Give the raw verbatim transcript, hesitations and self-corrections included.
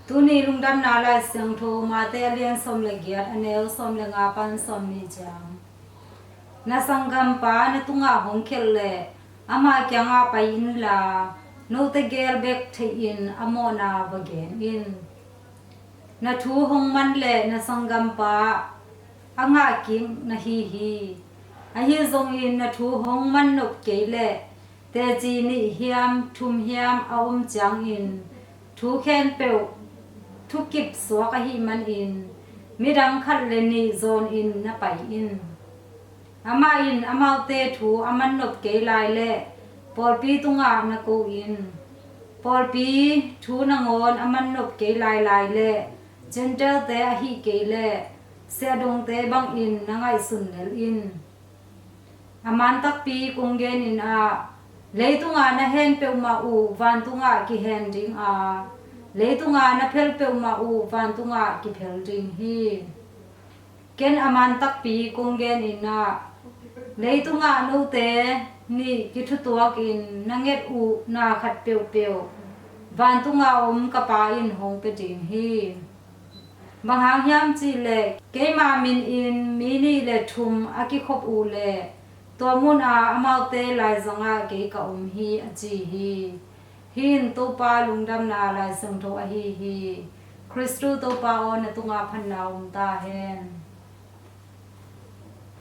Tuni lungdamna Lai Siangtho Mate a lian sawm le giat, a neu sawm le nga pan sawm nih ciang. Na sanggampa na tungah hong khelh leh ama kiangah pai inla, note gel bek theihin a mawhna va gen in. Na thu hong man leh na sanggampa a ngahkik na hi hi. Ahi zongin na thu hong man nop kei leh teci nih hiam thum hiam a om ciangin thu khempeuh thukip suak ahih manin midang khat le nih zawnin na pai in. Amah in amaute thu a man nop kei lai leh pawlpi tungah na ko in. Pawlpi thu nangawn a man nop kei lailai leh Gentile-te ahih kei leh siahdongte bangin na ngaihsun lel in. A man takpi kong gen in ah, leitunga na hen peuhmah uh vantungah kihen dinga, leitunga na phel peuhmah uh vantungah kiphel ding hi. Ken a man takpi kong gen in ah, leitungah note nih kithutuakin na nget uh na khat peuhpeuh vantunga om ka Pa in hong pia ding hi. Bang hang hiam cih leh keima minin mi nih le thum a kikhop uh leh tua munah amaute laizangah kei ka om hi, a ci hi. Hih in Topa lungdamna Lai Siangtho ahi hi. Khristu Topa aw, na tungah phatna om ta hen.